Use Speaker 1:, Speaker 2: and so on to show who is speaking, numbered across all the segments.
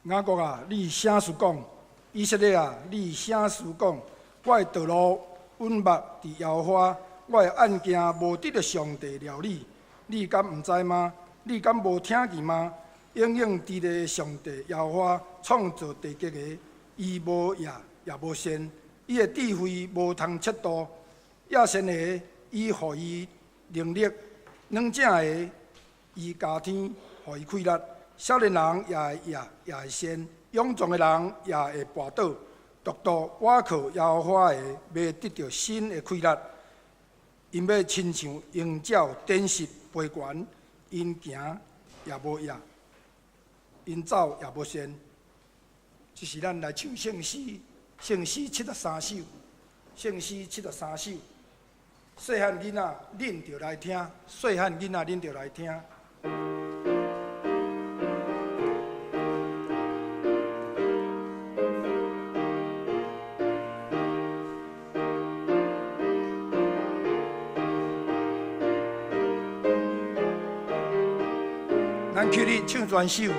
Speaker 1: 雅各啊，你啥事講？以色列啊，你啥事講？我的道路隱密佇耶和華，我的案件無得著上帝料理。你敢毋知嗎？你敢無聽見嗎？永永佇咧上帝耶和華創造地極的，伊無夜也無睡，伊的智慧無通測度。野鉎的，伊予伊能力；軟正的，伊加添予伊氣力。少年人也會夜也會鉎，勇壯的人也會跋倒。獨獨倚靠耶和華的，欲得著新的氣力。𪜶欲親像鷹鳥展翅飛懸，𪜶行也無夜，𪜶走也無鉎。這是咱來唱聖詩，聖詩73首，聖詩73首。細漢囡仔，恁著來聽；細漢囡仔，恁著來聽。咱起立唱全首。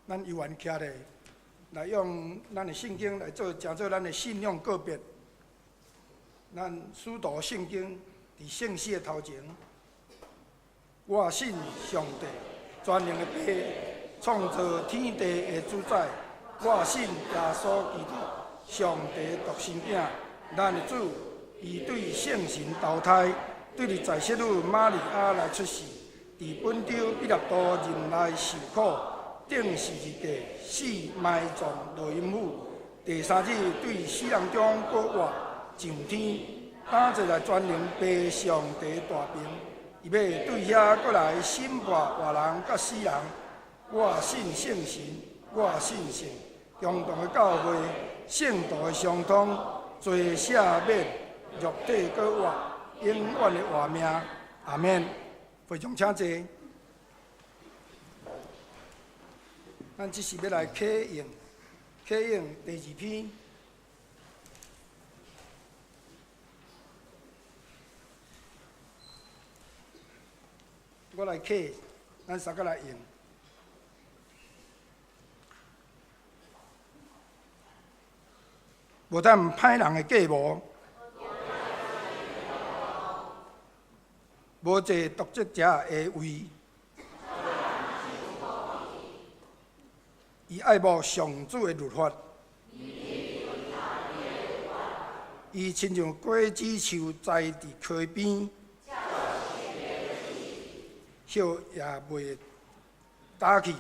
Speaker 1: 咱犹原徛咧，來用咱的聖經來做，成做咱的信仰告別。咱使徒聖經佇聖詩的頭前，我信上帝，全能的父，創造天地的主宰。我信耶穌基督，上帝獨生囝，咱的主，伊對聖神投胎，對佇在聖女瑪利亞來出世，佇本丟彼拉多忍耐受苦，釘十字架，死埋葬落陰府，第三日對死人中閣活，上天，擔坐佇全能父上帝大爿，伊欲對遐閣來審判活人佮死人。我信聖神，我信聖共同的教會，聖徒的相通，罪赦免，肉體閣活，永遠的活命。阿們。會眾請坐。咱這是欲來啟用，啟用第二篇。我來啟，咱三個來用。無踮歹人的計謀，無坐瀆職者的位。伊愛慕上主的律法，伊親像果子樹栽佇溪邊，葉也袂焦去。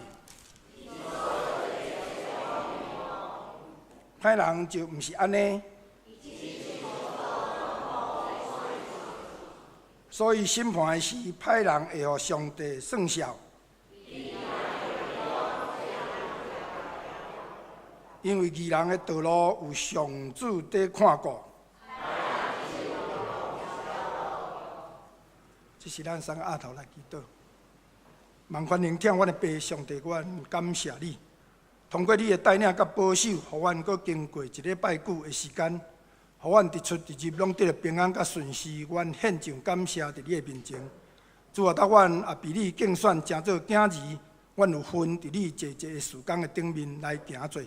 Speaker 1: 歹人就毋是按呢，所以審判的時，歹人會予上帝算數。因為義人的道路有上主佇看顧。這是咱三个額頭來祈禱。萬全能疼阮的父上帝，阮感謝你，通過你的帶領佮保守，予阮閣經過一禮拜久的時間，予阮佇出佇入攏得著平安佮順遂。阮獻上感謝佇你的面前。主啊，當阮也被你揀選，成做囝兒，阮有份佇你濟濟的事工的頂面來行做。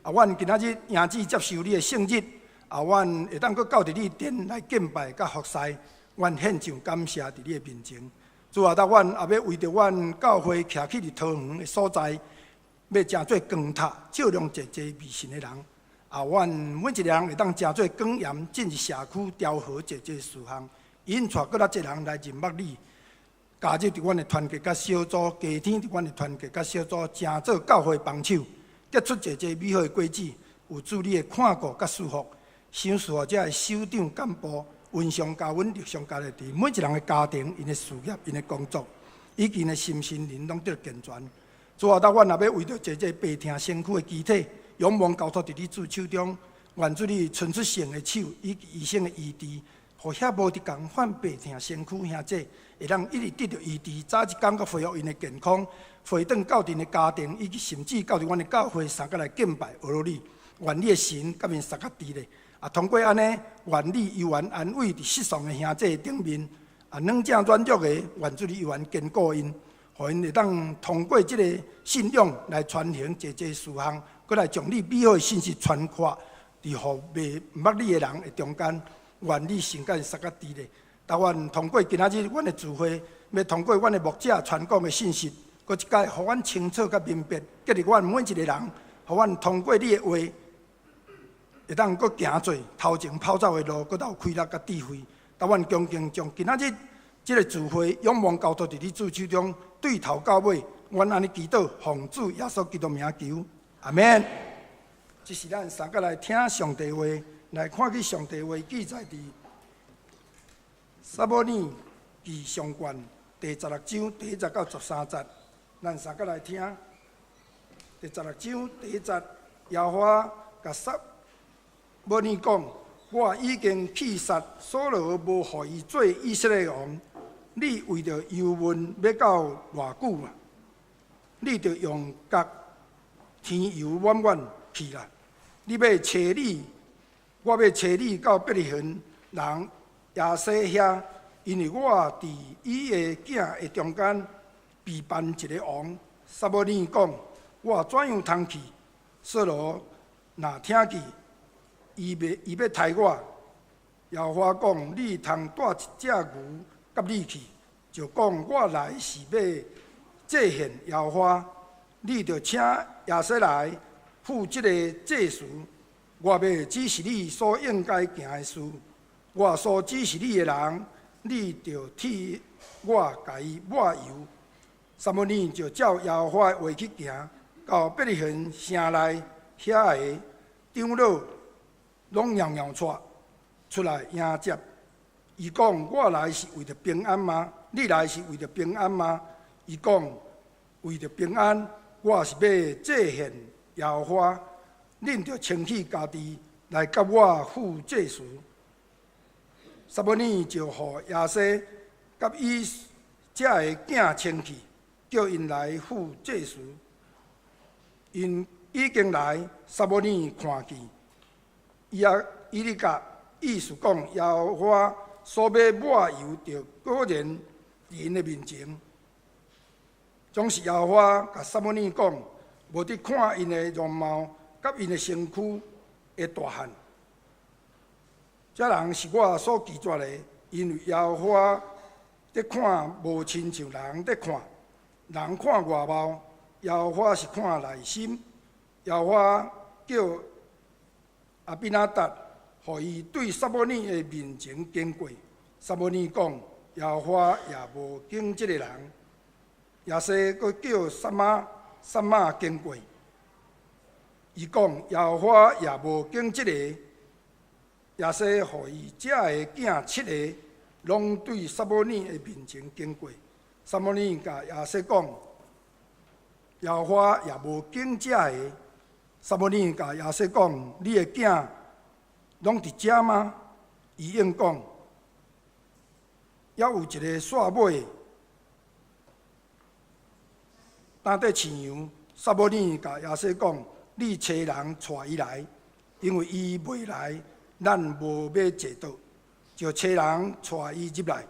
Speaker 1: 啊，阮今仔日迎接接受你的聖日，啊，阮會當閣到佇你殿來敬拜佮服侍，阮獻上感謝佇你的面前。主啊，當阮也欲為著阮教會徛起佇桃園的所在，欲成做光塔，照亮濟濟未信的人。啊，阮每一个人會當成做光鹽，進入社區調和濟濟事項，引帶閣較濟人來認捌你。加入佇阮的團結佮小組，家庭佇阮的團結佮小組，成做教會幫手。結出濟濟美好的果子，有主你的看顧佮祝福，賞賜予遮的首長幹部，恩上加恩，力上加力，佇每一人的家庭、𪜶的事業、𪜶的工作，以及𪜶的心身靈攏得健全。主啊，當阮若欲為著濟濟病疼身軀的肢體，仰望交託佇你主手中，願主你伸出聖的手以及醫生的醫治，予遐無佇仝款病疼身軀兄弟，會當一直得著醫治，早一工閣恢復𪜶的健康。回轉到𪜶的家庭，以及甚至到佇阮的教會，相佮來敬拜阿羅你。願你的神佮𪜶相佮佇咧。啊，通過按呢，願你猶原安慰佇失喪的兄弟頂面。啊，軟正軟弱的，願主你猶原堅固𪜶，予𪜶會當通過這個信仰來傳行濟濟事項，閣來將你美好的信息傳開，佇予未毋捌你的人的中間。願你神佮𪜶相佮佇咧。當阮通過今仔日阮的聚會，欲通過阮的牧者傳講的信息。閣一擺，予阮清楚佮明白，激勵阮每一個人，予阮通過你的話，會當閣行做頭前跑走的路，閣較有氣力佮智慧。當阮恭敬將今仔日這個聚會仰望交託佇你主手中，對頭到尾，阮按呢祈禱，奉主耶穌基督名求，阿們。這是咱三個來聽上帝話，來看見上帝話記載佇撒母耳記上卷第十六章第一節到十三節。咱三個來聽第十六章第一節，耶和華共撒母耳講：我已經棄殺掃羅，無予伊做以色列王。你為著憂悶欲到偌久啊？你著用角添油滿滿去啦！你欲差你，我欲差你到伯利恆人耶西遐，因為我佇伊的囝的中間備辦一个王。撒母耳講：我怎樣通去？掃羅若聽見，伊欲刣我。耶和華講：你通帶一隻牛佮你去，就講我來是欲祭獻耶和華。你著請耶西來赴這个祭司。我欲指示你所應該行的事。我所指示你的人，你著替我共伊抹油。撒母耳就照耶和華的話去行，到伯利恆城內，遐个長老攏搖搖帶出來迎接。伊講：我來是為著平安嗎？你來是為著平安嗎？伊講：為著平安，我是欲祭獻耶和華。恁著清去家己來佮我赴祭司。撒母耳就予耶西佮伊遮个囝清去，叫𪜶來赴祭司。𪜶已經來，撒母耳看見，伊也伊利甲，意思講耶和華所欲抹油著果然佇𪜶的面前。總是耶和華共撒母耳講，無得看𪜶的容貌，佮𪜶的身軀的大漢。這人是我所拒絕的，因為耶和華佇看無親像人佇看，人看外貌，耶和華是看內心。耶和華叫亞比拿達予伊對撒母耳的面前經過。撒母耳講：耶和華也無揀這个人。耶西閣叫撒瑪撒瑪經過，伊講：耶和華也無揀這個。耶西予伊遮的囝七个，攏對撒母耳的面前經過。撒母耳共耶西講：耶和華也無揀這个。撒母耳共耶西講：你的囝攏佇遮嗎？伊應講：猶有一个煞尾，擔綴飼羊。撒母耳共耶西講：你差人帶伊來，因為伊未來，咱無欲坐桌。就差人帶伊入來。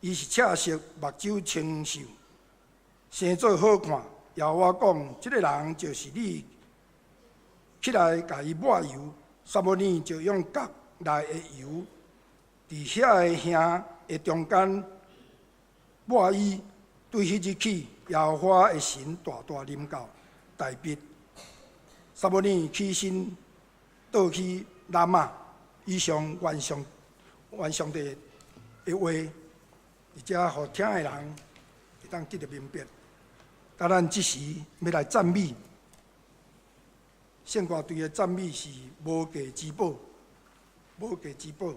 Speaker 1: 伊是赤色，目睭清秀，生做好看。耶和華講：這个人就是你，起來共伊抹油。撒母耳就用角內的油，佇遐个兄的中間抹伊。對彼日起，耶和華的神大大臨到大衛。撒母耳起身倒去拉瑪，以上願上願上帝的話，佇遮予聽的人會當得著明白。啊，咱這時欲來讚美，聖歌隊的讚美是無價之寶，無價之寶。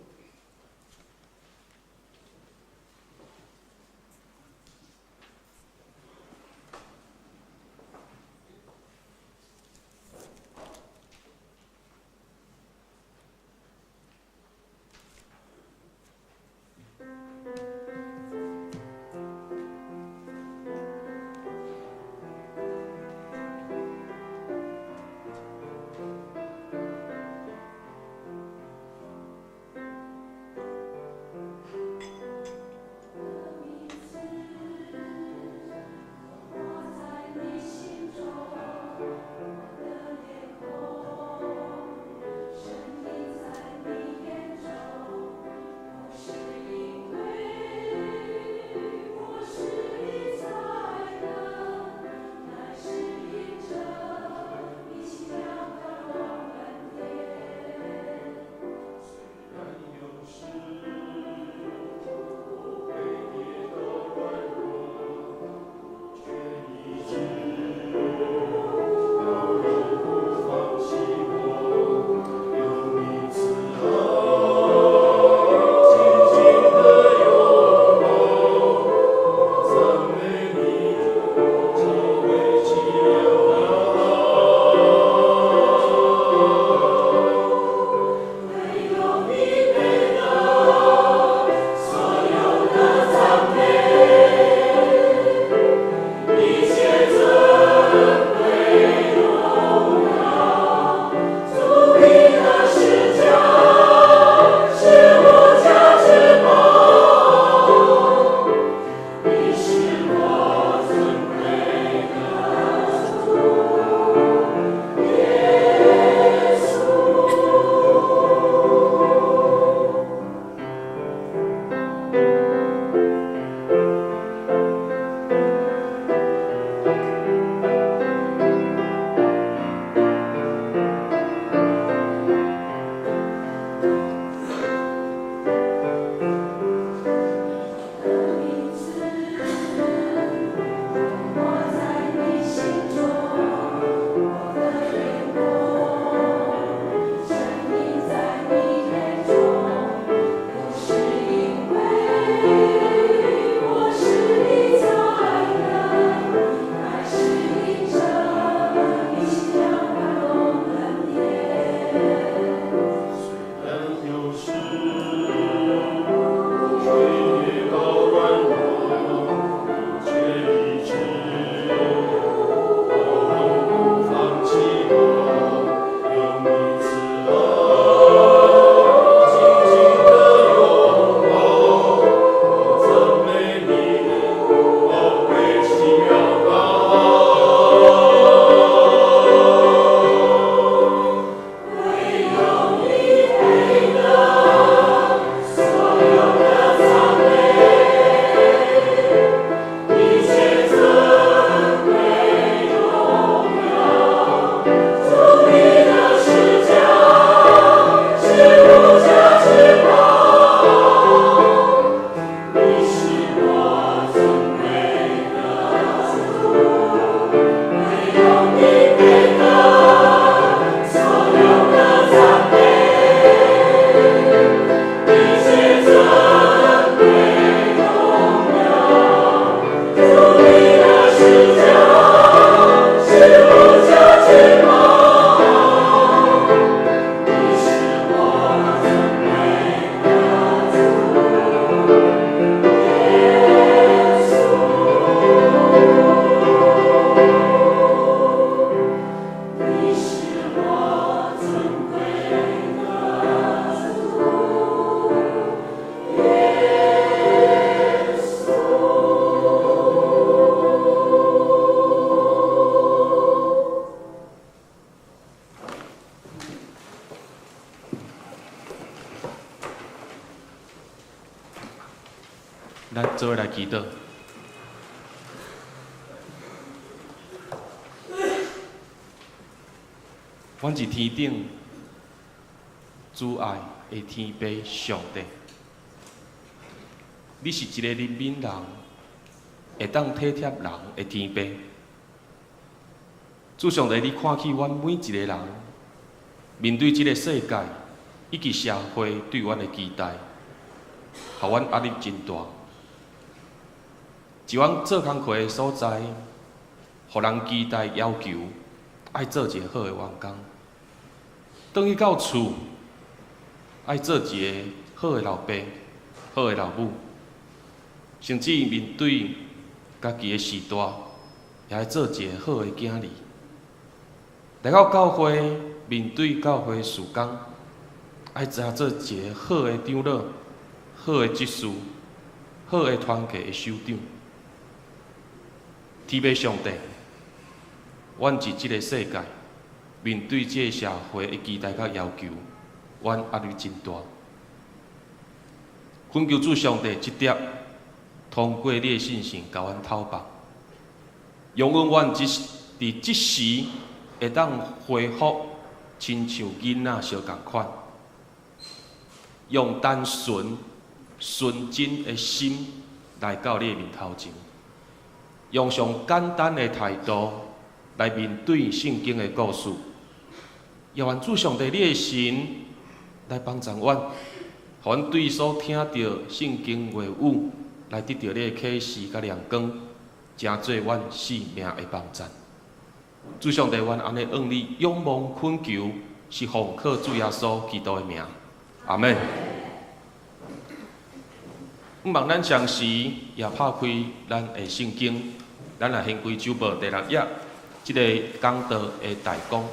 Speaker 2: 咱做伙來祈禱。阮是天頂慈愛的天父上帝，你是一個憐憫人、會當體貼人的天父。主上帝，你看起阮每一個人，面對這個世界以及社會對阮的期待，予阮壓力真大。佇阮做工課的所在，予人期待要求，愛做一個好的員工；轉去到厝，愛做一個好的老爸、好的老母，甚至面對家己的序大，也愛做一個好的囝兒。來到教會，面對教會事工，愛知影做一個好的長老、好的執事、好的團契的首長。天父上帝，阮佇這個世界，面對這個社會的期待佮要求，阮壓力真大。懇求主上帝這碟通過你的信心，共阮透放，容許阮佇這時會當恢復親像囡仔相仝款，用單純、純真的心來到你的面頭前，用上簡單的態度來面對聖經的故事，也願主上帝你的神來幫助阮，予阮對所聽著聖經話語來得著你的啟示佮亮光，成做阮生命的幫贊。主上帝，阮按呢向你仰望懇求，是奉靠主耶穌基督的名，阿們。毋望咱相時也拍開咱的聖經，咱來掀開周報第六頁，這个講道的大綱。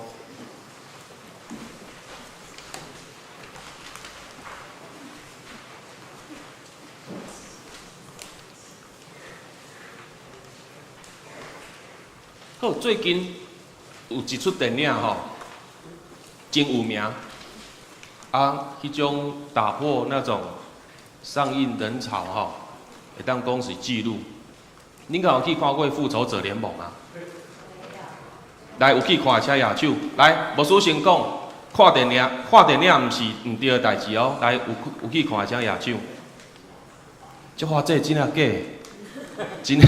Speaker 2: 好，最近有一出電影吼，真有名，啊，彼種打破那種上映人潮吼，會當講是紀錄。恁敢有去看過《復仇者聯盟》啊？來，有去看的請舉手。來，牧師先講，看電影，看電影毋是毋對的代誌哦。來，有去看的請舉手。這話這真正假的？真。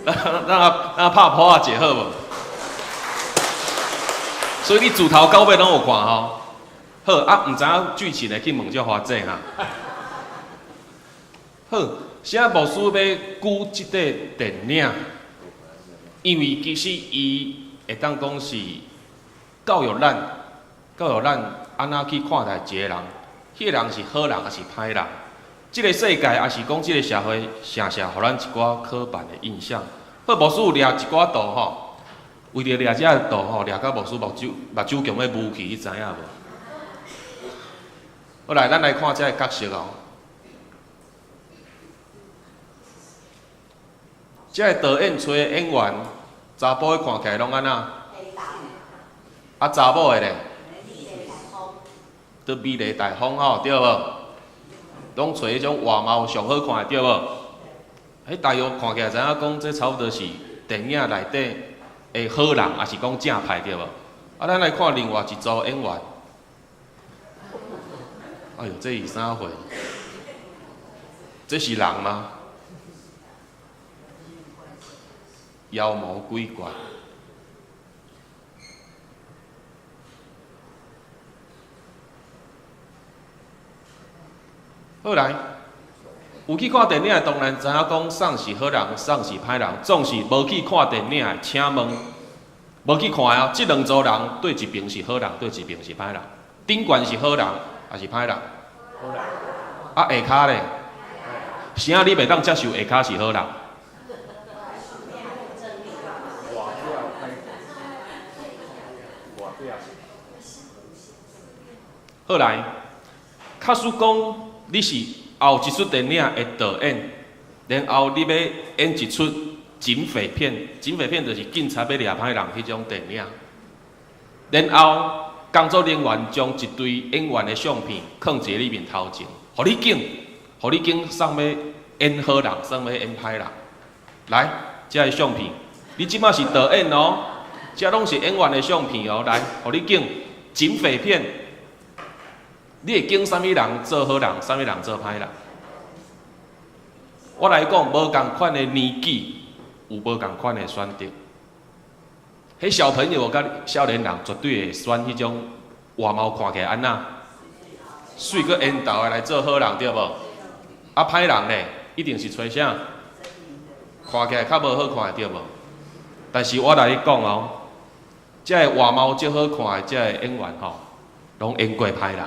Speaker 2: 咱拍噗仔者好無？所以你自頭到尾攏有看吼。好啊，毋知影劇情的去問這華姐哈。好，啥牧師要舉這塊電影？因為其實伊會當講是教育咱，教育咱按怎去看待一個人，彼個人是好人抑是歹人？這个世界抑是講這个社會，常常予咱一寡刻板的印象。好，牧師有掠一寡圖吼，為著掠這个圖吼，掠到牧師目睭目睭強欲無去，你知影無？好來，咱來看這个角色哦。這个導演揣的演員，查埔的看起來攏按怎？啊，查某的咧？都美麗大方吼，對無？攏揣彼種外貌上好看的，對無？彼大約看起來知影講，這差不多是電影內底的好人，抑是講正派，對無？啊，咱來看另外一組演員。哎喲，這是啥貨？這是人嗎？妖魔鬼怪。好來，有去看電影的當然知影講，啥是好人，啥是歹人。總是無去看電影的，請問，無去看的哦，這兩組人佗一爿是好人，佗一爿是歹人。頂懸是好人，抑是歹人？
Speaker 1: 好人。
Speaker 2: 啊，下跤咧？啥你袂當接受下跤是好人？好來，假使講你是後一出電影的導演，然後你欲演一出警匪片，警匪片就是警察欲掠歹人彼種電影，然後工作人員將一堆演員的相片囥佇你面頭前，予你揀，予你揀送欲演好人，啥物演歹人。來，這个相片，你這擺是導演哦，這攏是演員的相片哦。來，予你揀警匪片，你會揀啥物人做好人，啥物人做歹人？我來講，無仝款的年紀，有無仝款的選擇。彼小朋友佮少年人絕對會選彼種外貌看起來按怎，媠閣緣投的來做好人，對無？啊，歹人咧，一定是揣啥？看起來較無好看的，對無？但是我來講哦，這个外貌足好看的這个演員吼，攏演過歹人，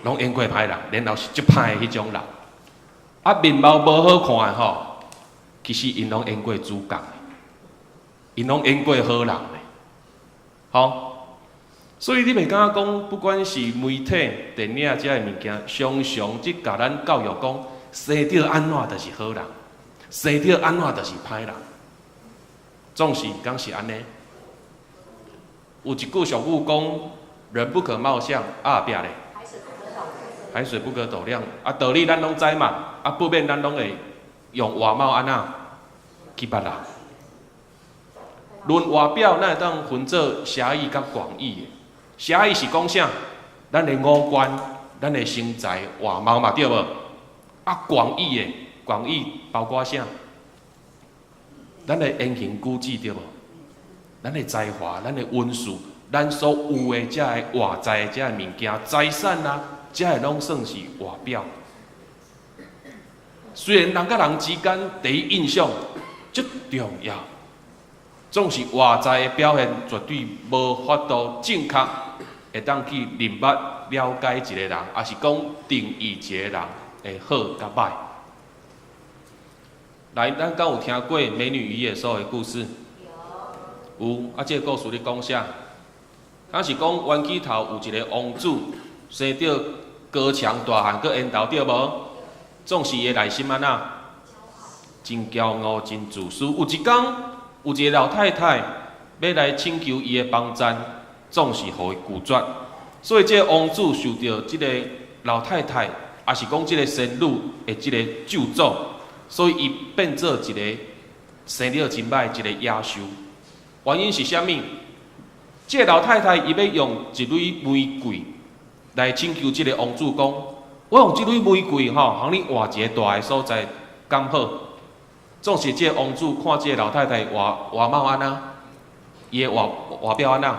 Speaker 2: 攏演過歹人，然後是足歹的彼種人。啊，面貌無好看的吼，其實𪜶攏演過主角的，𪜶攏演過好人的，吼。所以你袂感覺講，不管是媒體、電影這个物件，常常去共咱教育講，生著按怎就是好人，生著按怎就是歹人，總是敢是按呢？有一句俗語講：人不可貌相，啊後壁咧？海水不可斗量。啊，道理咱攏知嘛，啊，不免咱攏會用外貌按怎去別人。論外表，咱會當分做狹義佮廣義的。狹義是講啥？咱的五官、咱的身材、外貌嘛，對無？啊，廣義的，廣義包括啥？咱的言行舉止對無？咱的才華、咱的文思、咱所有的這个外在的這个物件、財產啊，這个攏算是外表。雖然人佮人之間第一印象足重要，總是外在的表現絕對無法度正確會當去認捌了解一個人，抑是講定義一個人的好佮歹。來，咱敢有聽過《美女與野獸》的故事？有。有。啊，這個故事咧講啥？敢是講冤起頭有一個王子，生著高強大漢，閣緣投對無？總是伊的內心按怎？真驕傲，真自私。有一工，有一個老太太欲來請求伊的幫贊，總是予伊拒絕。所以這個王子受著這个老太太，抑是講這个仙女的這个咒詛，所以伊變做一个生了真歹一个野獸。原因是啥物？這个老太太伊欲用一蕊玫瑰來請求這个王子講：我用這蕊玫瑰吼，予你換一个大的所在，敢好？總是這个王子看這个老太太外外貌按怎，伊的外外表按怎，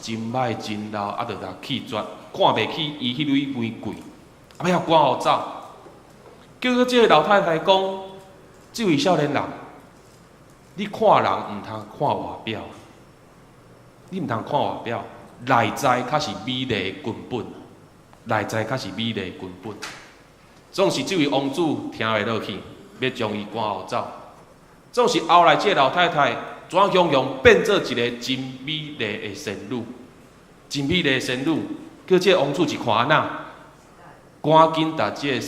Speaker 2: 真歹真老，啊，就共棄絕，看袂起伊彼蕊玫瑰，啊，欲趕予走。結果這个老太太講：這位少年人，你看人毋通看外表，你毋通看外表，內在較是美麗的根本，內在較是美麗的根本。總是這位王子聽袂落去，欲將伊趕予走。總是後來這个老太太怎雄雄變做一个真美麗的仙女，真美麗的仙女，叫這个王子一看按怎，趕緊共這个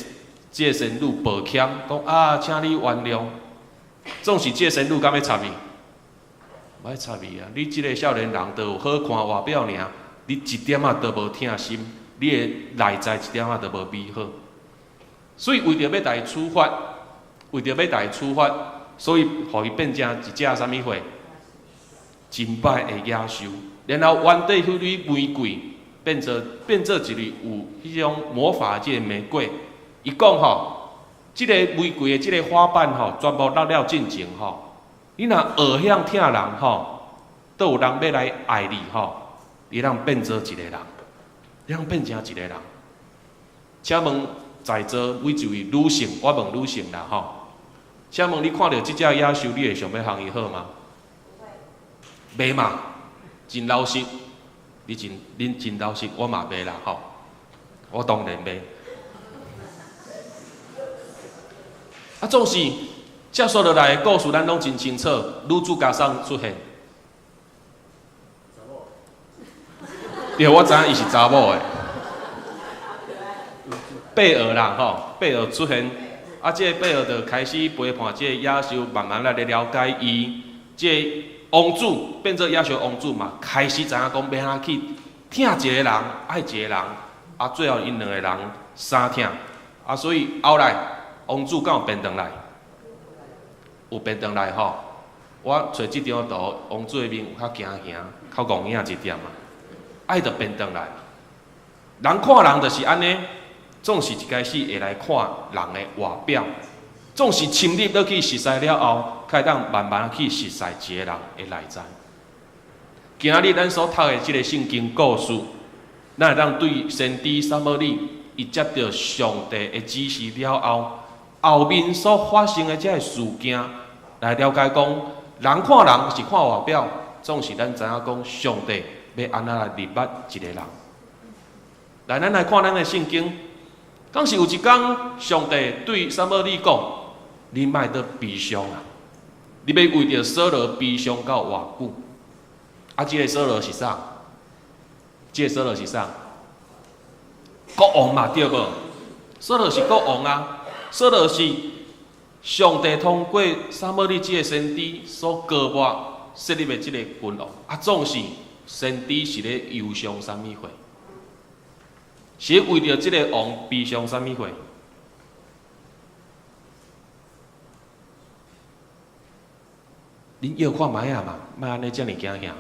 Speaker 2: 這个仙女抱歉，講啊，請你原諒。總是這个仙女敢欲插伊？無愛插伊啊！你這个少年人，就有好看外表爾，你一點仔都無疼心，你的內在一點仔都無美好。所以為著欲共伊處罰，為著欲共伊處罰，所以予伊變成一隻啥物貨？真歹的野獸。然後原底彼蕊玫瑰變做變做一蕊有彼種魔法這个玫瑰。伊講吼，這个玫瑰的這个花瓣吼，全部落了進前吼，你若學曉疼人吼，都有人欲來愛你吼，你通變做一個人，你通變成一個人。請問在座每一位女性，我問女性啦吼，請問你看著這隻野獸，你會想欲予伊好嗎？袂嘛，真老實，你真恁真老實，我嘛袂啦吼，我當然袂。啊，總是接續落來的故事，咱攏真清楚。女主角啥出現？對，我知影伊是查某的。貝爾啦，吼，貝爾出現，啊，這個貝爾就開始陪伴這個野獸，慢慢來了解伊。這個王子變做野獸王子嘛，開始知影講欲按怎去疼一個人，愛一個人，啊，最後𪜶兩個人相疼，啊，所以後來。王子敢有變轉來？有變轉來吼。我揣這張圖，王子的面有較驚嚇，較戇影一點嘛。愛著變轉來。人看人就是按呢，總是一開始會來看人的外表，總是深入落去熟似了後，才會當慢慢去熟似一個人的內在。今仔日咱所讀的這个聖經故事，咱會當對先知撒母耳伊接著上帝的指示了後，後面所發生的這个事件來了解講，人看人是看外表，總是咱知影講上帝欲按怎來認捌一个人。來，咱來看咱的聖經，敢是有一工，上帝對撒母耳講：你莫閣悲傷啊！你欲為著掃羅悲傷到偌久？啊，這个掃羅是啥？這个掃羅是啥？國王嘛，對無？掃羅是國王啊！掃羅是上帝通過撒母耳這个先知所膏抹設立的這个君王。啊，總是先知是咧憂傷啥物貨？是為著這个王悲傷啥物貨？恁臆看覓仔嘛，莫按呢遮爾驚嚇。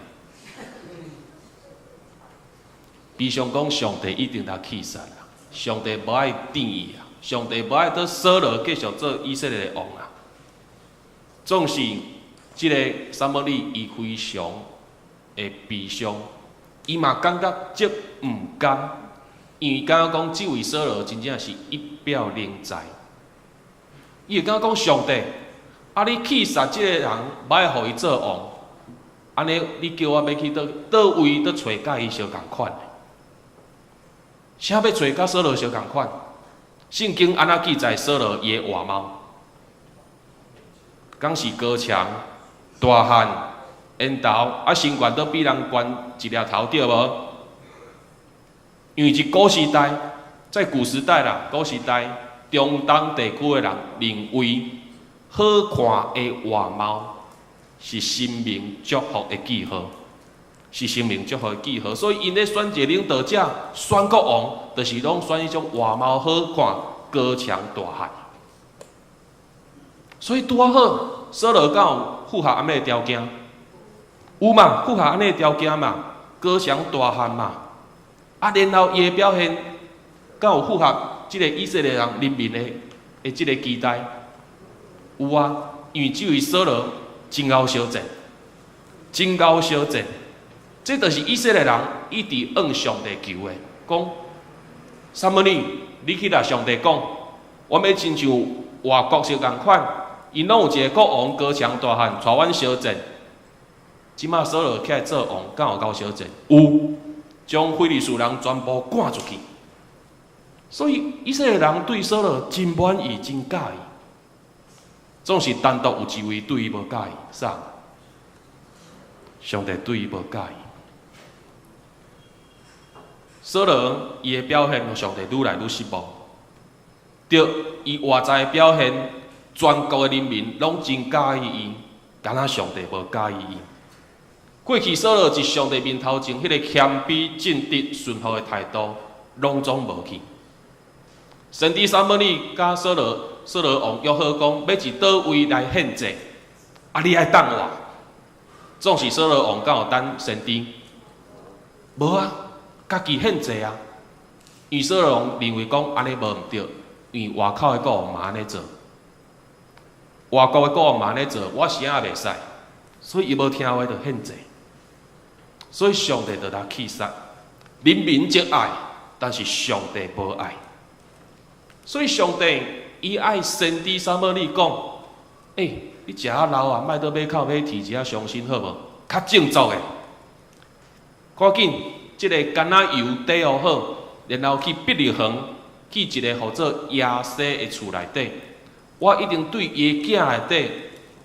Speaker 2: 悲傷講上帝一定共棄殺啦，上帝無愛典伊啊，上帝無愛佇掃羅繼續做以色列的王啊。總是這个撒母耳伊非常的悲傷，伊嘛感覺足毋甘，因為感覺講這位掃羅真正是一表人才。伊會感覺講上帝，啊你棄殺這个人，無愛予伊做王，按呢你叫我欲去佗佗位佗揣佮伊相仝款的？啥欲揣佮掃羅相仝款？聖經按怎記載掃羅伊的外貌？敢是高強、大漢、緣投，啊身懸都比人懸一粒頭對無？因為佇古時代，在古時代啦，古時代中東地區的人認為好看的外貌是神明祝福的記號，是神明祝福的記號，所以𪜶咧選一個領導者，選國王，就是攏選彼種外貌好看、高強大漢。所以拄仔好，掃羅敢有符合按呢的條件？有嘛，符合按呢的條件嘛，高強大漢嘛。啊，然後伊的表現，敢有符合這个以色列人人民的這个期待？有啊，因為這位掃羅真𠢕相戰，真𠢕相戰，這就是以色列人一直向上帝求的，講撒母耳，你去共上帝講，我欲親像外國相仝款，𪜶攏有一个國王高強大漢，帶阮相戰。這馬掃羅起來做王，敢有夠相戰？有，將非利士人全部趕出去。所以以色列人對掃羅真滿意，真佮意。總是單獨有一位對伊無佮意，啥？上帝對伊無佮意。掃羅伊的表現，予上帝愈來愈失望。對，伊外在的表現，全國的人民攏真佮意伊，敢若上帝無佮意伊。過去掃羅佇上帝面頭前，彼个謙卑、正直、順服的態度，攏總無去。先知撒母耳佮掃羅，掃羅王約好講，欲佇佗位來獻祭，啊，你愛等我。總是掃羅王敢有等先知？無啊，家己獻祭啊。因為掃羅王認為講按呢無毋對，因為外口的國王嘛按呢做，外國的國王嘛按呢做，我啥也袂使，所以伊無聽話就獻祭。所以上帝就共棄殺，人民足愛，但是上帝無愛。所以上帝伊愛先知撒母耳講：欸，你食啊老啊，莫閣馬哭馬啼，一下傷心好無？較振作的，趕緊，這个橄欖油底予好，然後去伯利恆，去一个號做耶西的厝內底，我一定對伊的囝內底，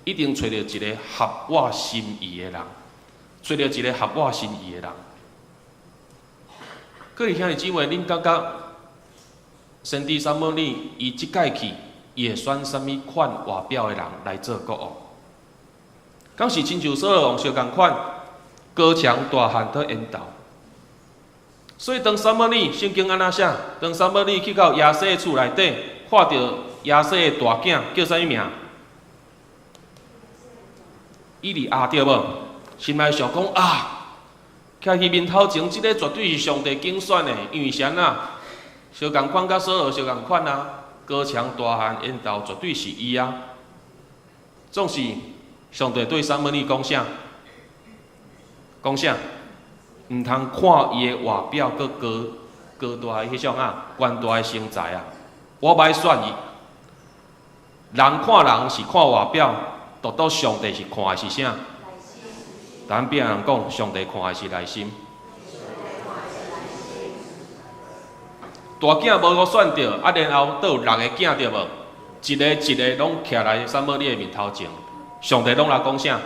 Speaker 2: 一定揣著一个合我心意的人，揣著一个合我心意的人。各位兄弟姊妹，恁感覺先知撒母耳伊這擺去，伊會選啥物款外表的人來做國王？敢是親像掃羅王相仝款，高強大漢閣緣投。所以當撒母耳聖經按怎寫？當撒母耳去到耶西的厝內底，看著耶西的大囝叫啥物名？以利押對無？心內想講啊，徛彼面頭前，這個絕對是上帝揀選的，因為是按怎？相仝款佮掃羅相仝款啊，高強大漢，緣投絕對是伊啊。總是上帝對撒母耳講啥？講啥？毋通看伊的外表，閣高高大的彼種啊，懸大的身材啊，我欲選伊。人看人是看外表，獨獨上帝是看的是啥？咱邊人講，上帝看的是內心。大囝無閣選著，啊，然後閣有六个囝對無？一个一个攏徛來撒母耳的面頭前，上帝攏來講啥？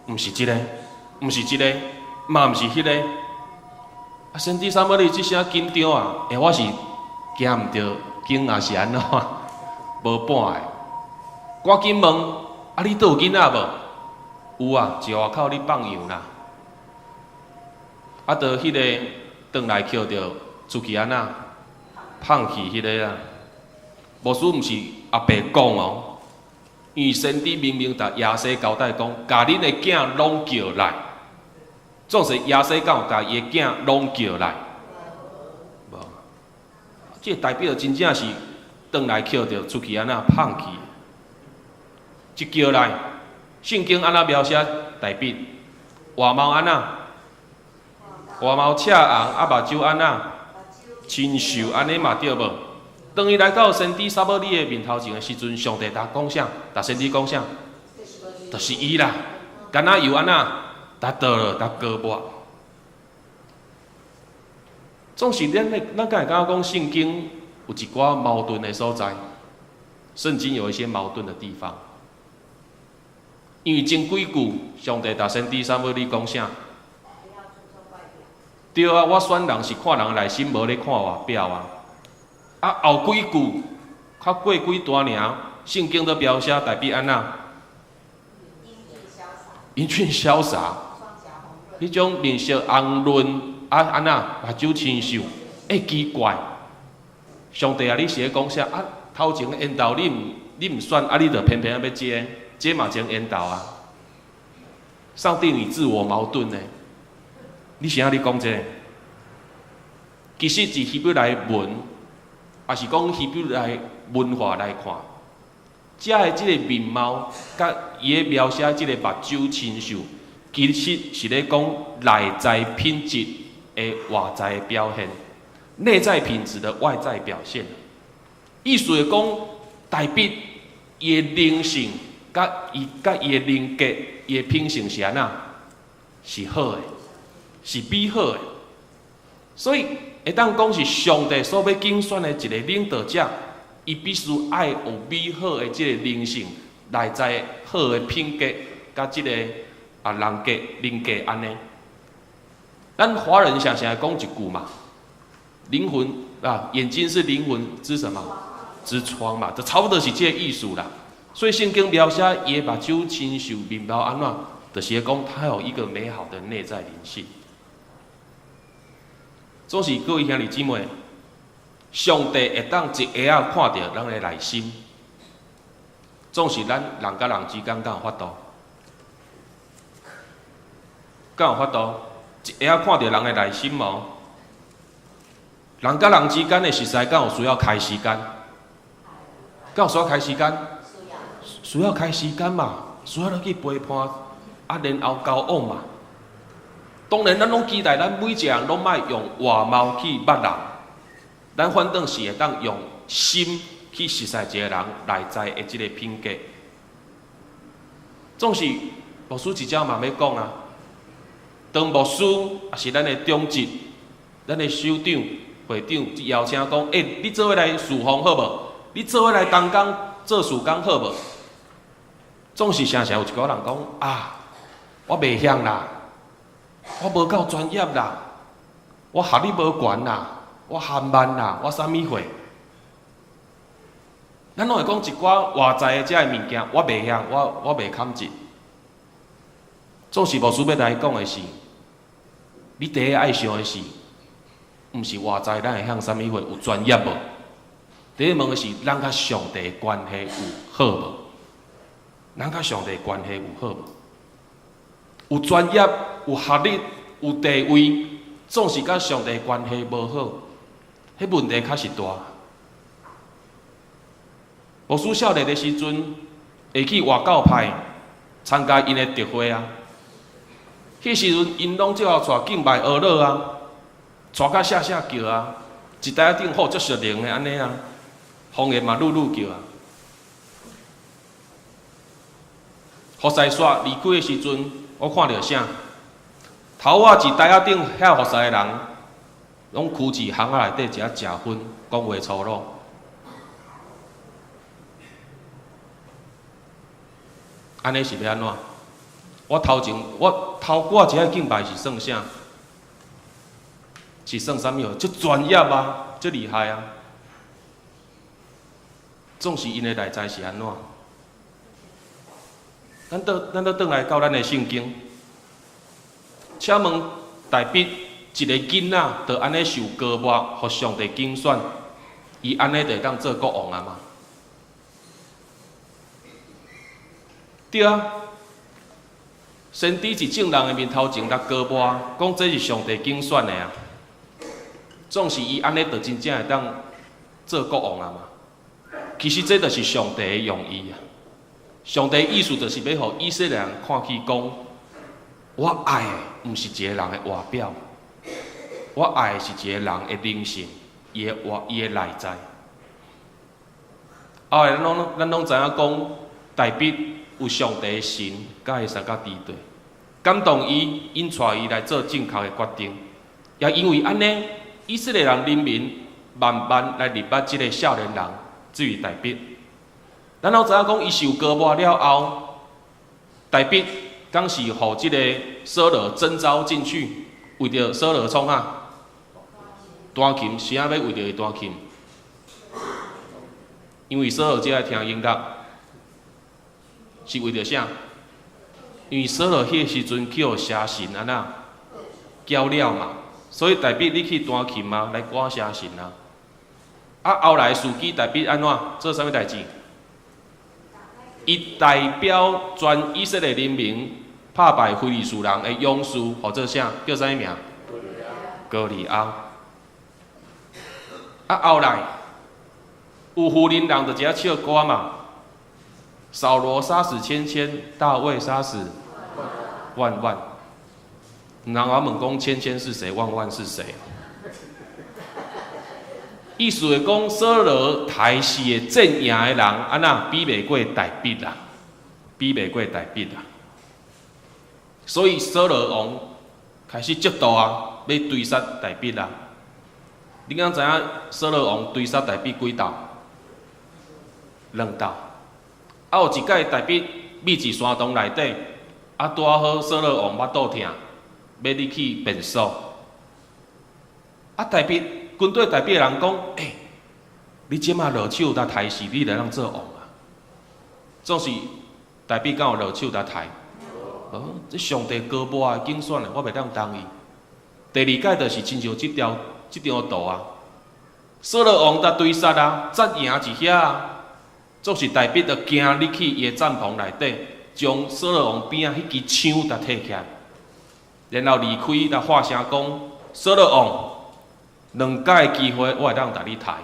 Speaker 2: 毋是這个，毋是這個，嘛毋是彼个。啊，先知撒母耳這聲緊張啊！欸，我是驚毋著，驚抑是按怎？無半个。趕緊問，啊，你佗有囡仔無？有啊，佇外口咧放羊啦。啊，著彼个轉來抾著出去按怎？放棄彼个啊！牧師毋是阿白講哦，因為先知明明共耶西交代講，共恁的囝攏叫來，總是耶西敢有共伊的囝攏叫來？無，這個代表真正是轉來抾著出去按怎放棄？一叫來，聖經按怎描寫大衛？外貌按怎？外貌赤紅，啊目睭按怎？清秀，按呢嘛對無？當伊來到先知撒母耳的面頭前的時陣，上帝共講啥？共先知講啥？就是伊啦。敢若油按怎？共倒落，共膏抹。總是咱咧，咱敢會感覺講聖經有一寡矛盾的所在？聖經有一些矛盾的地方。因為前幾句，上帝共先知撒母耳講啥？對啊，我選人是看人內心，無咧看外表啊。啊，後幾句，較過幾段爾，聖經都描寫大衛按怎？英俊瀟灑，彼種面色紅潤，啊按怎？目睭清秀，欸奇怪，上帝啊，你是咧講啥？啊，頭前的緣投你毋選，啊，你著偏偏欲這个，這嘛真緣投啊！上帝，你自我矛盾呢？你是按怎咧講這个？其實佇希伯來文，抑是講希伯來文化來看，遮的這個面貌，佮伊咧描寫這個目睭清秀，其實是咧講內在品質的外在表現，內在品質的外在表現。意思是講，大衛伊的靈性，佮伊的人格，伊的品性是按怎？是好的，是美好的。所以會當講是上帝所欲揀選的一個領導者，伊必須愛有美好的這個靈性，內在好的品格，佮這個啊人格、人格按呢。咱華人常常講一句嘛，靈魂啊，眼睛是靈魂之什麼？之窗嘛，就差不多是這個意思啦。所以聖經描寫伊的目睭清秀，面貌按怎，就是講他有一個美好的內在靈性。總是各位兄弟姊妹，上帝會當一下仔看著咱的內心，總是咱人佮人之間敢有法度？敢有法度？一下仔看著人的內心無？人佮人之間的熟似敢有需要開時間？敢有需要開時間？需要開時間嘛？需要落去陪伴，啊，然後交往嘛。當然，咱攏期待咱每一個人攏莫用外貌去捌人，咱反倒是會當用心去熟似一個人內在的這個品格。總是牧師一直嘛欲講啊，當牧師抑是咱的長執、咱的首長、會長邀請講，欸，你做伙來事奉好無？你做伙來同工做事工好無？總是常常有一寡人講啊，我袂曉啦，我無夠專業啦，我學歷無懸啦，我含慢啦，我啥物貨？咱攏會講一寡外在的這个物件，我袂曉，我袂堪得。總是牧師欲來講的是，你第一愛想的是，毋是外在咱會曉啥物貨，有專業無？第一問的是，咱佮上帝關係有好無？咱佮上帝關係有好無？有專業、有學歷、有地位，總是佮上帝關係無好，彼問題較是大。牧師少年的時陣，會去外教派參加𪜶的特會啊。彼時陣，𪜶攏最後帶敬拜阿樂啊，帶甲聲聲叫啊，一台仔頂好足屬靈的按呢啊，方言嘛愈愈叫啊。服侍煞離開的時陣，我看著啥？頭仔一台仔頂遐服侍的人，攏屈佇巷仔內底一下食薰，講話粗魯。按呢是欲按怎？我頭前我頭拄仔一下敬拜是算啥？是算啥物？足專業啊，足厲害啊！總是𪜶的內在是按怎？咱倒轉來到咱的聖經，請問大衛一个囡仔，就按呢受膏抹，予上帝揀選，伊按呢就會當做國王啊嗎？對啊，先知佇眾人的面頭前來膏抹，講這是上帝揀選的啊。總是伊按呢就真正會當做國王啊嘛？其實這就是上帝的用意啊！上帝意思就是欲予以色列人看見講，我愛的毋是一个人的外表，我愛的是一個人的靈性，伊的外，伊的內在。後來咱攏知影講，大衛有上帝的神，佮伊相佮敵對，感動伊，引帶伊來做正確的決定。也因為按呢，以色列人人民慢慢來認捌這个少年人，這位大衛。咱攏知影講，伊受膏抹了後，大衛敢是予這个掃羅徵召進去，為著掃羅創啥？彈琴，誰仔欲為著伊彈琴？因為掃羅最愛聽音樂，是為著啥？因為掃羅彼个時陣去予邪神按怎攪了嘛，所以大衛你去彈琴啊，來趕邪神啊。啊，後來時機大衛按怎做啥物代誌？伊代表全以色列人民拍敗非利士人的勇士，號做啥？叫啥物名？歌利亞。啊，後來有婦人人就一下唱歌嘛。掃羅殺死千千，大衛殺死萬萬。人我問講千千是誰，萬萬是誰？意思是講，掃羅刣死的陣營的人，按怎比袂過大衛啦？比袂過大衛啦。所以掃羅王開始嫉妒啊，欲追殺大衛啦。你敢知影掃羅王追殺大衛幾道？兩道。啊，有一擺大衛覕佇山洞內底，啊，拄好掃羅王腹肚疼，欲入去便所。啊，大衛軍隊大衛的人講：欸，你這馬落手來刣死，你會當做王啊？總是大衛敢有落手來刣？哦，這上帝膏抹的揀選的，我袂當動伊。第二擺就是親像這條這張圖啊，掃羅王共追殺啊，扎營佇遐啊，總是大衛就行入去伊的帳篷內底，將掃羅王邊仔彼支槍共提起來，然後離開來發聲講：掃羅王，兩擺的機會我會當共你刣，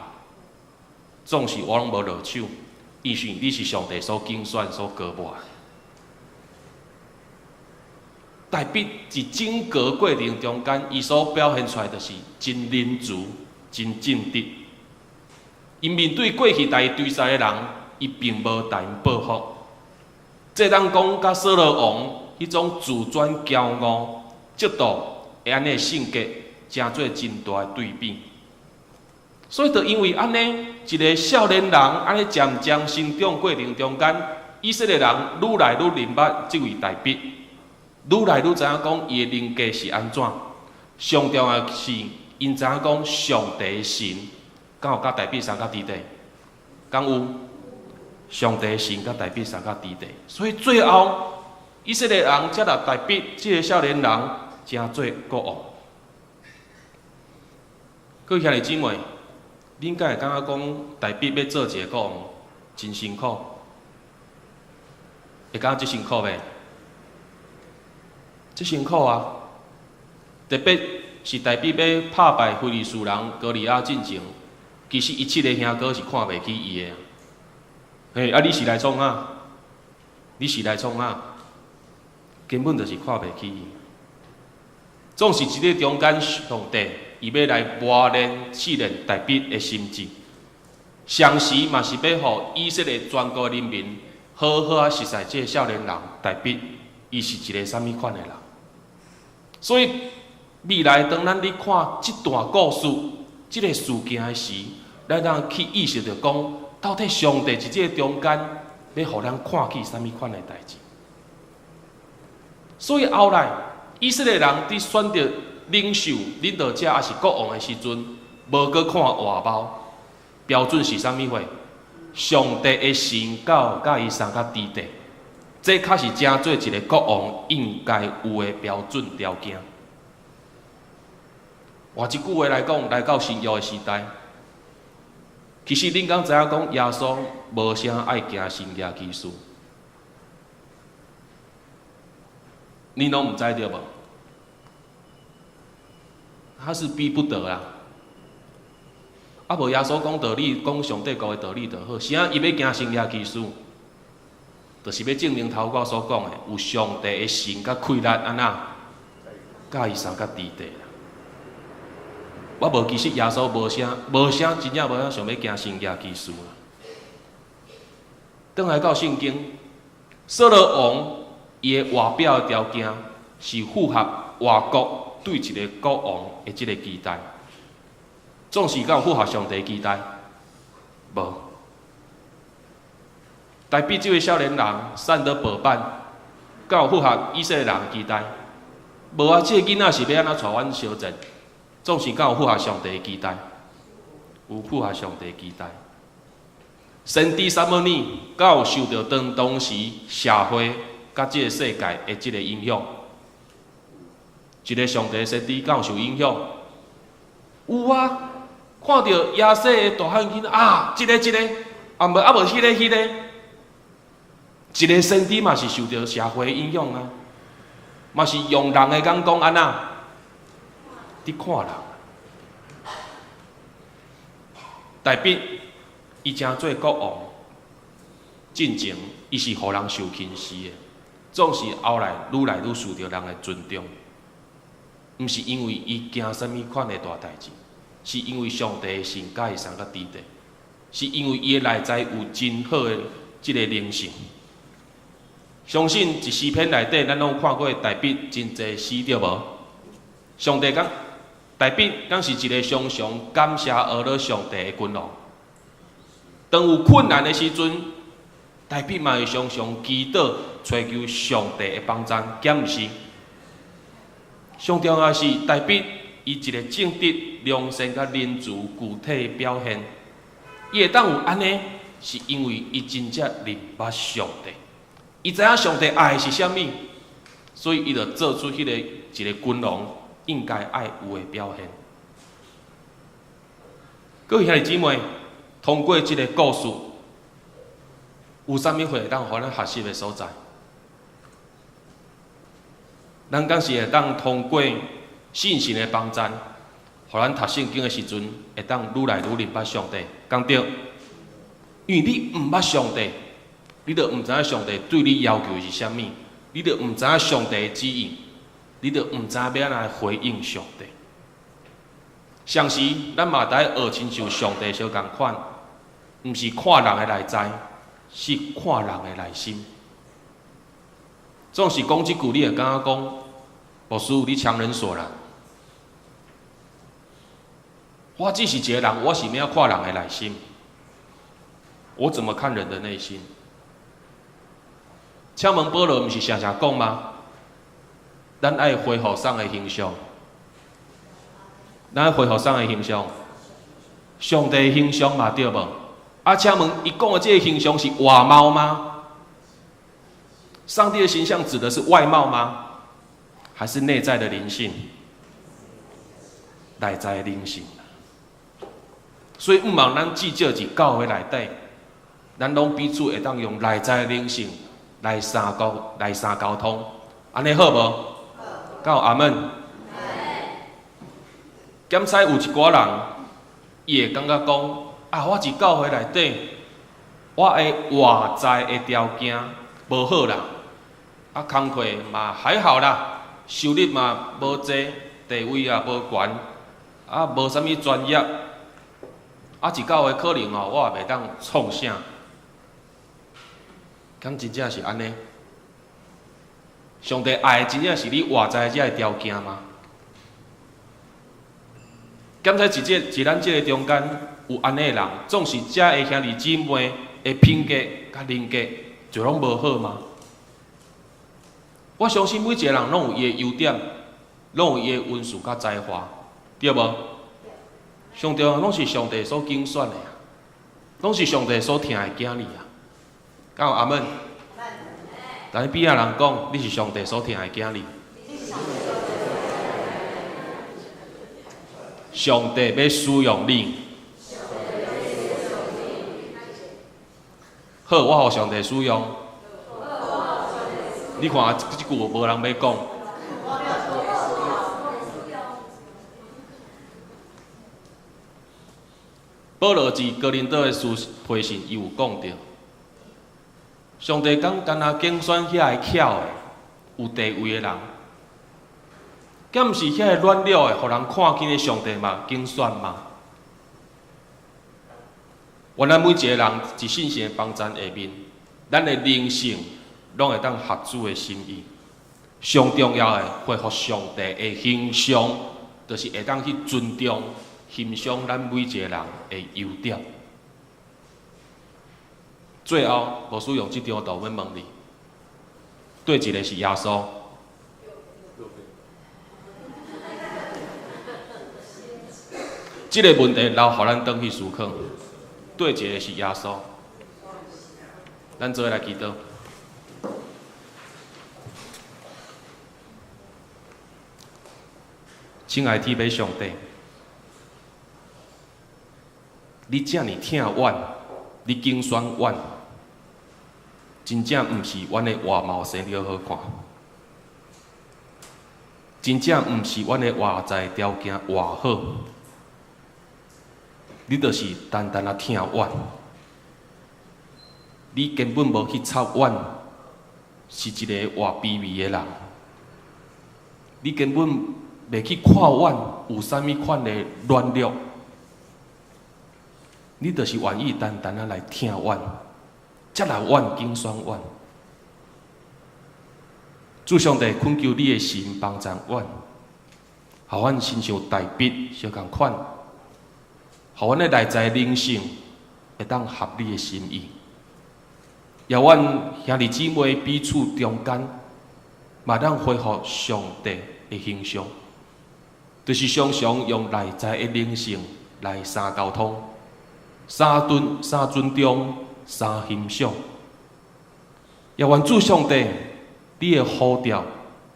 Speaker 2: 總是我攏無落手，因為你是上帝所揀選、所膏抹的。大衛佇整個過程中間，伊所表現出來就是真仁慈、真正直。伊面對過去共伊追殺的人，伊並無共𪜶報復。這當講佮掃羅王彼種自尊驕傲、嫉妒的按呢性格，成做真大的對比。所以，就因為按呢，一个少年人按呢漸漸成長過程中間，以色列人愈來愈認捌這位大衛，愈來愈知影講伊的人格是按怎。上重要的是，𪜶知影講上帝神敢有佮大衛相佮佇底，敢有？上帝神佮大衛相佮佇底，所以最後以色列人才來大衛這个少年人成做國王。各位兄弟姊妹，恁敢會感覺講大衛欲做一個國王真辛苦？會感覺這辛苦袂？這辛苦啊！特別是大衛欲拍敗非利士人歌利亞進前，其實伊七个兄哥是看袂起伊的。嘿，啊你是來創啥？你是來創啥？根本就是看袂起伊。總是佇咧中間，上帝伊欲來磨練試煉大衛的心志，同時嘛是欲予以色列全國人民好好仔熟似這个少年人大衛，伊是一个啥物款的人。所以未來當咱咧看這段故事、這个事件的時，咱通去意識著講，到底上帝佇這个中間欲予咱看見啥物款的代誌。所以後來以色列人佇選擇領袖、領導者抑是國王的時陣，無閣看外貌，標準是啥物貨？上帝的神敢有佮伊相佮佇地，這較是成做一个國王應該有的標準條件。換一句話來講，來到新約的時代，其實恁敢知影講耶穌無啥愛行神蹟奇事？恁攏毋知對無？他是逼不得啊！啊無耶穌講道理，講上帝國的道理就好。啥伊欲行神蹟奇事，就是欲證明頭拄所講的，有上帝的神佮氣力按怎，佮伊相佮佇地啦。我無其實耶穌無啥無啥真正無啥想欲行神蹟奇事啦。轉來到聖經，掃羅王伊的外表的條件是符合外國對一个國王的這个期待，總是敢有符合上帝期待？無。大衛這位少年人瘦得飽滿，敢有符合以色列人的期待？無啊！這个囡仔是欲按怎帶阮相戰？總是敢有符合上帝的期待？有符合上帝的期待。先知撒母耳敢有受著當當時社會佮這个世界的這个影響？一个上帝的先知敢有受影響？有啊！看著耶西的大漢囡仔啊，這个這个，啊無啊無彼个彼个，一个先知嘛是受著社會影響啊，嘛是用人的眼光按怎？佇看人。大衛伊成做國王，進前伊是予人受輕視的，總是後來愈來愈受著人的尊重。毋是因為伊行啥物款的大代誌，是因為上帝的神佮伊相佮佇地，是因為伊的內在有真好的這个靈性。相信佇詩篇內底，咱攏有看過大衛真濟詩對無？上帝講，大衛敢是一个常常感謝阿勒上帝的君王。當有困難的時陣，大衛嘛會常常祈禱，尋求上帝的幫助，敢毋是？上重要是大衛伊一个正直、良善佮仁慈具體的表現。伊會當有按呢，是因為伊真正認捌上帝，伊知影上帝愛的是啥物，所以伊就做出彼个一个君王應該愛有的表現。各位兄弟姊妹，通過這个故事，有啥物會當予咱學習的所在？咱敢是會當通過信心的幫贊，予咱讀聖經的時陣，會當愈來愈認捌上帝，敢對？因為你毋捌上帝，你就毋知影上帝對你要求是啥物，你就毋知影上帝的旨意，你就毋知影欲按怎來回應上帝。同時，咱嘛得愛學親像上帝相仝款，毋是看人的內在，是看人的內心。總是講這句，你會感覺講，牧師，你強人所難。我只是一个人，我是欲按怎看人的內心？我怎麼看人的內心？請問保羅毋是常常講嗎？咱愛恢復啥的形象？咱愛恢復啥的形象？上帝的形象嘛對無？啊，請問伊講的這个形象是外貌嗎？上帝的形象指的是外貌嗎？還是內在的靈性？內在的靈性。所以，毋望咱至少佇教會內底，咱攏彼此會當用內在靈性來相交、來相溝通，按呢好無？敢有阿們？敢使有一寡人，伊會感覺講：啊，我佇教會內底，我的外在的條件無好啦，啊，工課嘛還好啦，收入嘛無濟，地位也無懸，啊，無啥物專業，啊，佇教會可能哦，我也袂當創啥。敢真正是按呢？上帝愛的真正是你外在這个條件嗎？敢使佇咱這个中間有按呢的人，總是遮的兄弟姊妹的品格佮人格就攏無好嗎？我相信每一個人攏有伊的優點，攏有伊的恩賜佮才華，對無？上重要攏是上帝所揀選的啊，攏是上帝所疼的囝兒啊。敢有阿們？來邊仔人講，你是上帝所疼的囝兒。上帝欲使用你。好，我予上帝使用。你看，這句無人欲講。保羅佇哥林多的書批信，伊有講著，上帝敢干焦揀選遐个巧的、有地位的人，敢毋是遐个軟弱的，予人看輕的上帝嘛揀選嗎？原來每一個人佇信心的幫贊下面，咱的靈性攏會當合主的心意。上重要的，恢復上帝的形象，就是會當去尊重、欣賞咱每一個人的優點。最後，牧師用這張圖欲問你：佗一个是耶穌？這個問題留予咱轉去思考。佗一个是耶穌？咱做伙來祈禱。親愛的天父上帝，你遮爾疼阮，你揀選阮，真正毋是阮的外貌生了好看，真正毋是阮的外在條件偌好，你就是單單仔疼阮，你根本無去插阮是一個偌卑微的人，你根本袂去看阮有啥物款的軟弱，你就是願意單單仔來疼阮，接納阮，揀選阮。主上帝懇求你的神幫助阮，予阮親像大衛相仝款，予阮的內在靈性會當合你的心意，也阮兄弟姊妹彼此中間，嘛當恢復上帝的形象，就是常常用內在的靈性來相溝通、相尊重、相欣賞。也願主上帝，你的呼召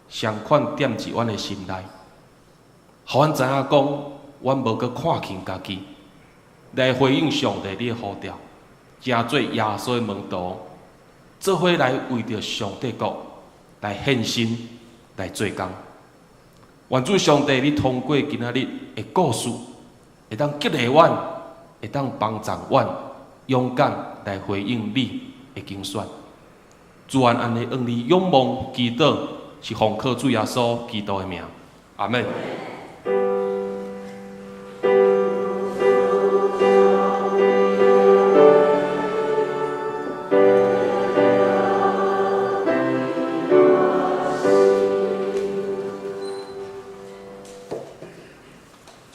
Speaker 2: 相款踮佇阮的心內，予阮知影講，阮無閣看輕家己，來回應上帝你的呼召，成做耶穌的門徒，做伙來為著上帝國來獻身，來做工。願主上帝，你通過今仔日的故事，會當激勵阮，會當幫助阮，勇敢來回應你的揀選。主按按呢向你仰望祈禱，是奉靠主耶穌基督的名，阿們。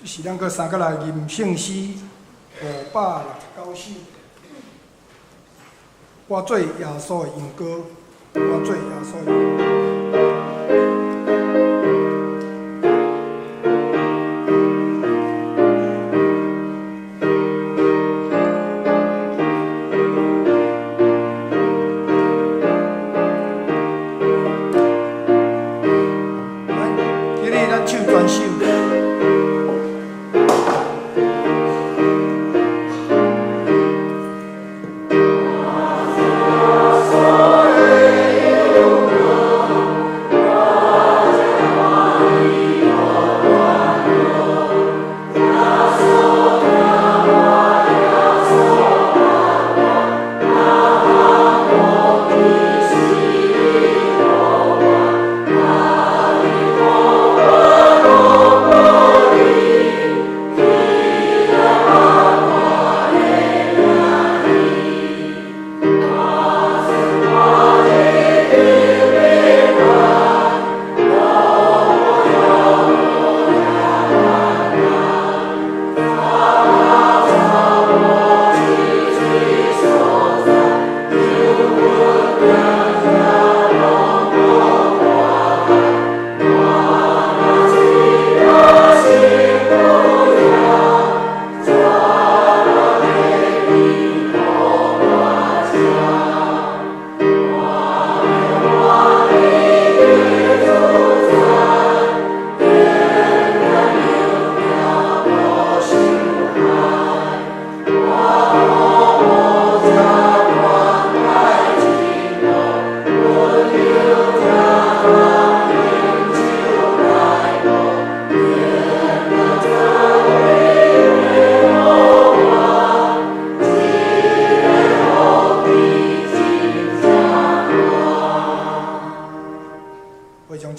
Speaker 1: 這是咱閣三個來吟聖詩569首。我做耶穌的羊羔，我做耶穌的羊羔。来，今日咱唱全首。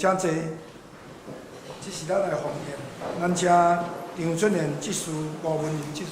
Speaker 1: 請坐。這是咱的奉獻，咱請張春燕執事、吳文玲執事。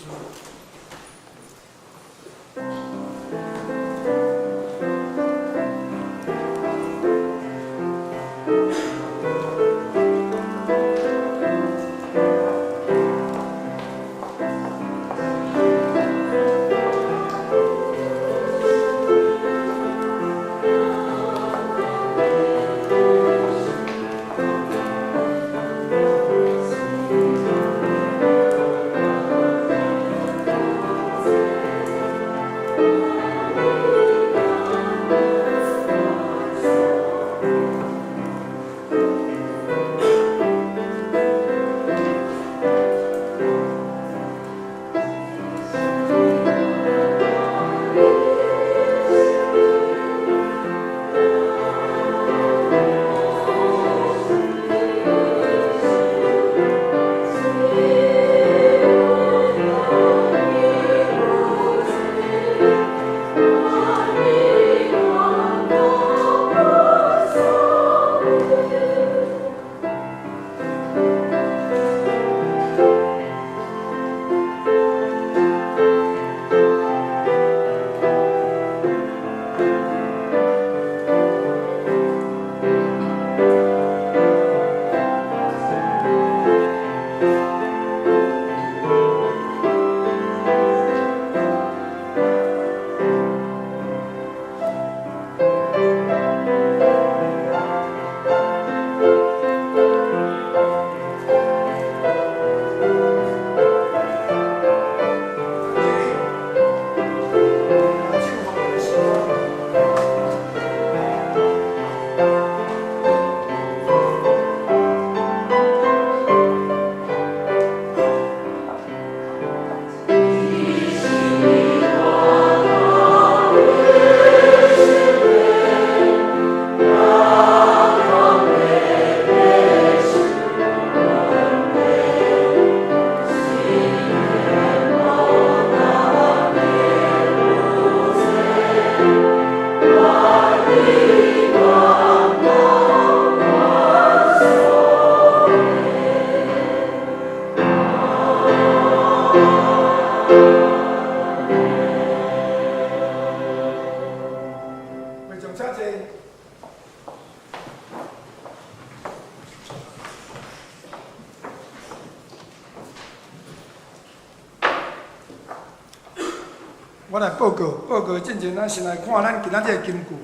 Speaker 1: 我來報告，報告進前，咱先來看咱今仔這个金句。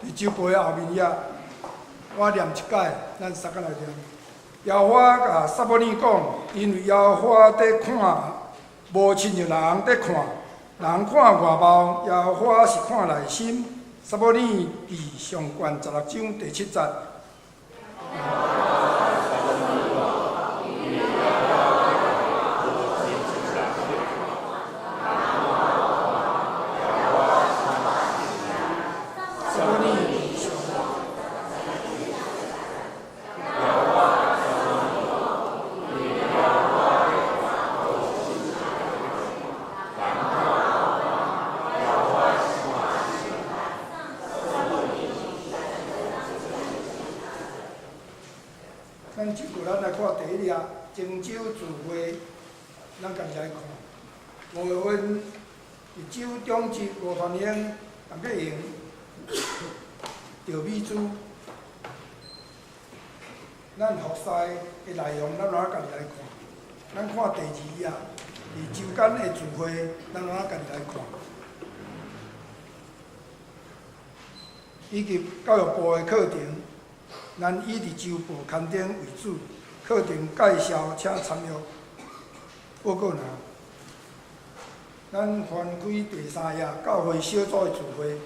Speaker 1: 佇周報的後面頁，我念一擺，咱三個來念。耶和華共撒母耳講，因為耶和華佇看，無親像人佇看，人看外貌，耶和華是看內心。撒母耳記上卷16章第7節。咱這句咱來看第一頁，泉州聚會，咱家己來看。5月份，佇州長級吳傳英、陳國榮、趙美珠，咱服侍的內容，咱拿家己來看。咱看第二頁，佇周間的聚會，咱拿家己來看。以及教育部的課程。咱以佇周報刊登為主，課程介紹請參閱報告欄。咱翻開第三頁，教會小組的聚會，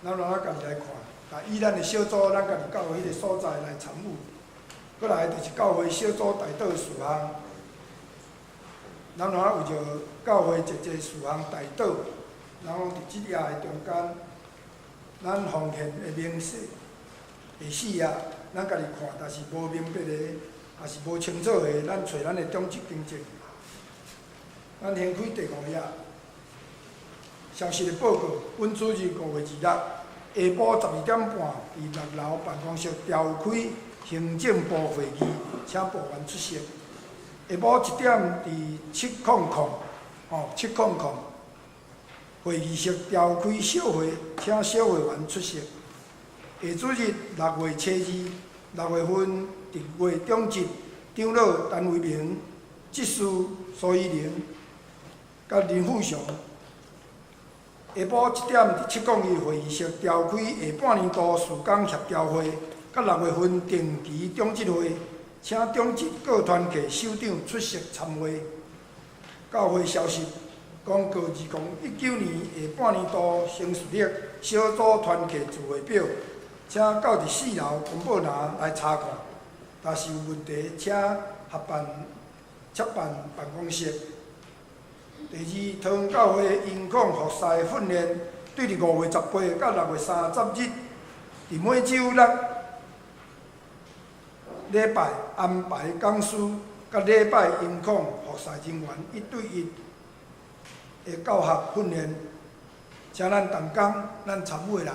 Speaker 1: 咱來家己來看，啊，以咱的小組，咱家己教會彼個所在來參與。閣來就是教會小組代禱事項，咱來為著教會一個事項代禱，然後佇這頁的中間。咱奉獻的明細第四頁，咱家己看，但是無明白的，也是無清楚的，咱揣咱的長執更正。咱掀開第五頁，消息的报告，本主日5月26下晡12点半，佇6楼办公室召开行政部会议，请部员出席。下晡1点佇700，吼700會議室召開小會，請小會員出席。下主日6月初2，6月份佇月中節長老陳維明、執事蘇依玲、佮林富祥。下晡1點佇701會議室召開下半年度事工協調會，佮6月份定期長執會，請長執各團體首長出席參會。教會消息公告2019年下半年度行事曆小組團契聚會表，請到佇4樓公報欄來查看。若是有問題，請合辦接辦辦公室。第二，桃園教會音控服侍訓練，對佇5月18到6月30日，佇每週六禮拜安排講師，佮禮拜音控服侍人員一對一的教學訓練，請咱同工、咱參與的人，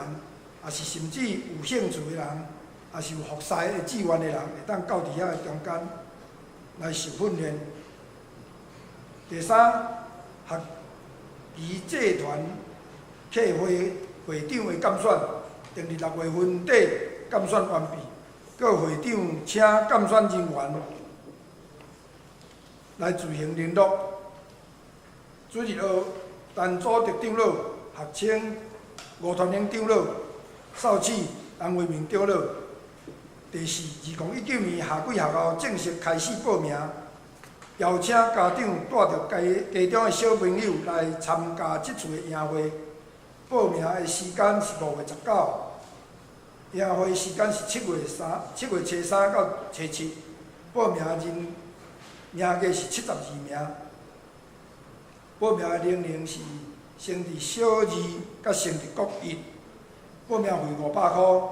Speaker 1: 抑是甚至有興趣的人，抑是有服侍的志願的人，會當到佇遐的中間來受訓練。第三，學期祭團客會會長的監選，定佇6月份底監選完畢，各會長請監選人員來自行聯絡。主日學陳祖德長老、學青吳傳英長老、少启陈维明長老。第四，2019年夏季學校正式開始報名，邀請家長帶著家家中的小朋友來參加這次的營會。報名的時間是5月19，營會時間是7月3、7月初3到初7。報名人名額是72名。報名的年齡是升佇小二佮升佇國一。報名費500箍。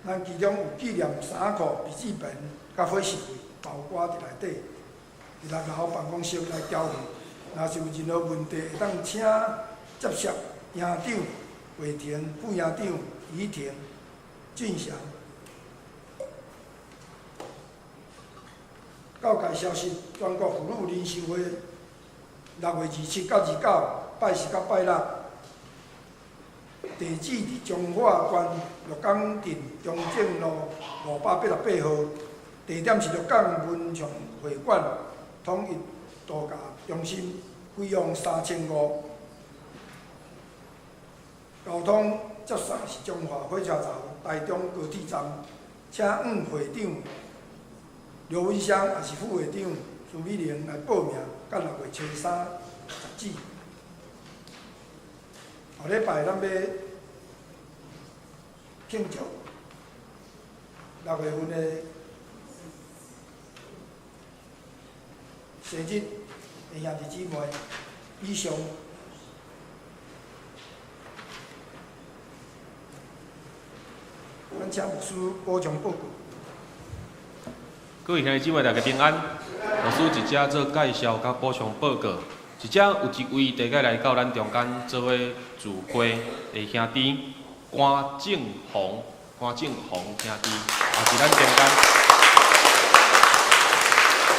Speaker 1: 咱其中有紀念衫褲、筆記本、佮伙食費，包括佇內底。佇6樓辦公室來交付。若是有任何問題，會當請接洽營長、慧婷副營長、怡婷、俊祥。教界消息：全國婦女靈修會6月27到29，拜四佮拜六，地址佇彰化縣鹿港鎮中正路588號，地點是鹿港文創會館統一度假中心，費用3500。交通接送是彰化火車頭、台中高鐵站，請向會長劉文香，抑是副會長蘇美玲來報名，到6月初3截止。後禮拜咱欲慶祝6月份的生日的兄弟姊妹，以上。咱請牧師補充報告。
Speaker 2: 各位兄弟姊妹，大家平安。牧師佇遮做介紹佮補充報告。佇遮有一位第擺來到咱中間做伙聚會的兄弟關正宏，關正宏兄弟，也是咱中間。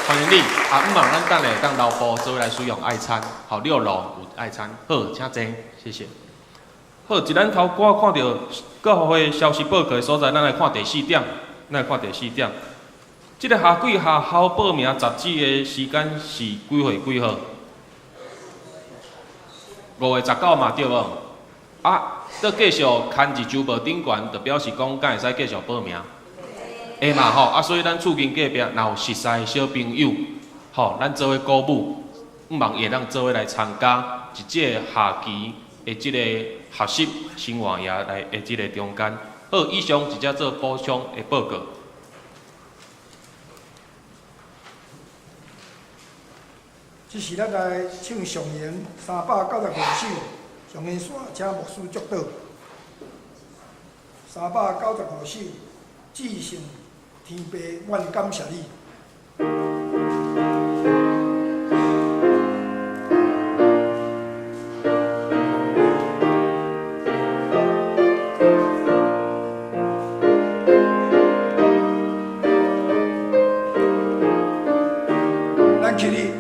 Speaker 2: 歡迎你。啊，毋茫咱等下會當留步做伙來使用愛餐，好，6樓有愛餐。好，請坐，謝謝。好，佇咱頭拄看著教會消息報告的所在，咱來看第四點，咱來看第四點。這个夏季學校報名截止的時間是幾月幾號？5月19嘛，對無？啊，閣繼續牽佇周報頂懸，就表示講敢會使繼續報名？會嘛吼？啊，所以咱厝邊隔壁若有熟似的小朋友，吼，咱做伙鼓舞，向望伊會當做伙來參加一這个夏期的這个學習生活營來的這个中間。好，以上直接做補充的報告。
Speaker 1: 這時咱來唱上弦395首，上弦煞請牧師祝禱。395首，至聖天父，阮感謝你。咱起立。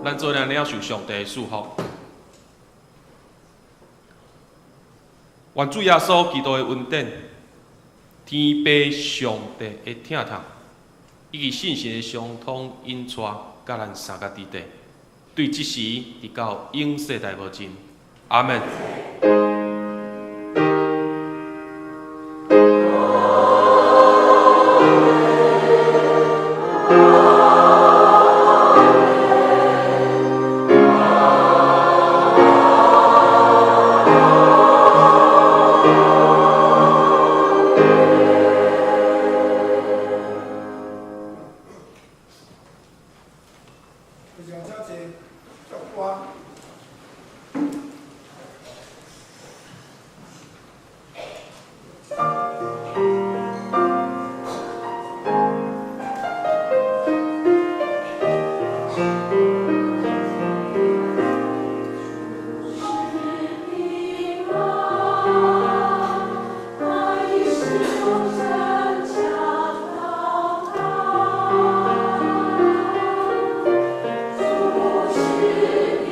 Speaker 2: 咱做领受上帝的祝福。愿主耶稣基督的恩典、天父上帝的疼痛，以及圣神的相通引带，佮咱相佮伫底，对这时直到永世代无尽。阿们。
Speaker 1: 上遮济祝歌。
Speaker 3: 主是平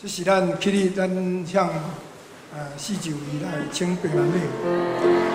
Speaker 1: 這是咱起立，咱向四周圍來請平安禮。